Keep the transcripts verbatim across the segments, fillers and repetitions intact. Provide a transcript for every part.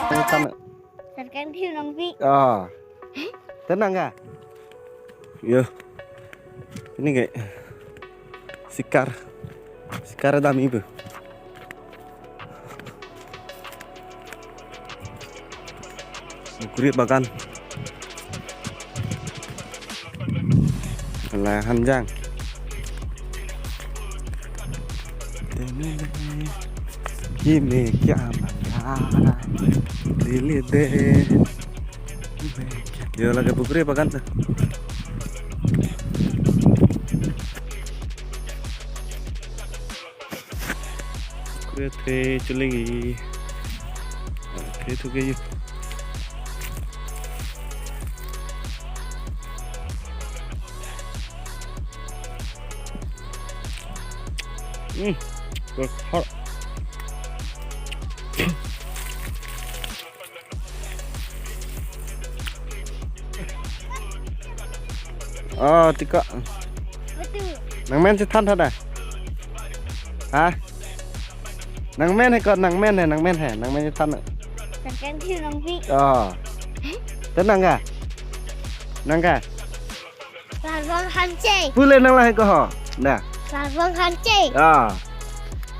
Tangtang. Tangtang thiu nangpi. Ah. Tenang ka? Yo. Ini kayak sikar. Sikar dam ibu. Bukuri bagan. Lahan jang. Kime kya manga. Dili de. Yo, lake bukuri bagan tuh. Kre the chulingi. Kre thu ke yu. Hmm. Kre hot. Oh, tiko. Betul. Nangmen chethan tha da. Ha? Nangmen he ko, nangmen he, nangmen he, nangmen chethan. Tangtang thiu nangpi. Oh. Tenang ka? Nang ka? Lavang hanche. Pule nang lahai ko ho. Da. Lavang hanche. Ah.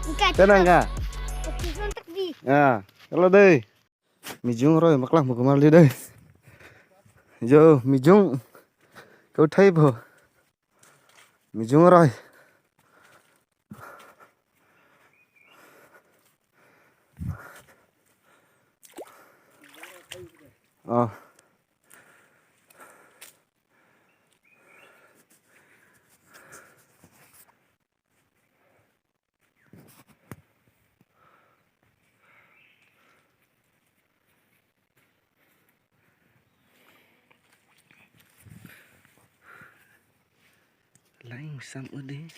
Engka. Tenang ka? Oke, sontak di. Ah. Kalau deh. Mijung roi maklang mo kumar li deh. Yo, mijung. Kau thai bo. Mijung roi. Oh. Langsam udi.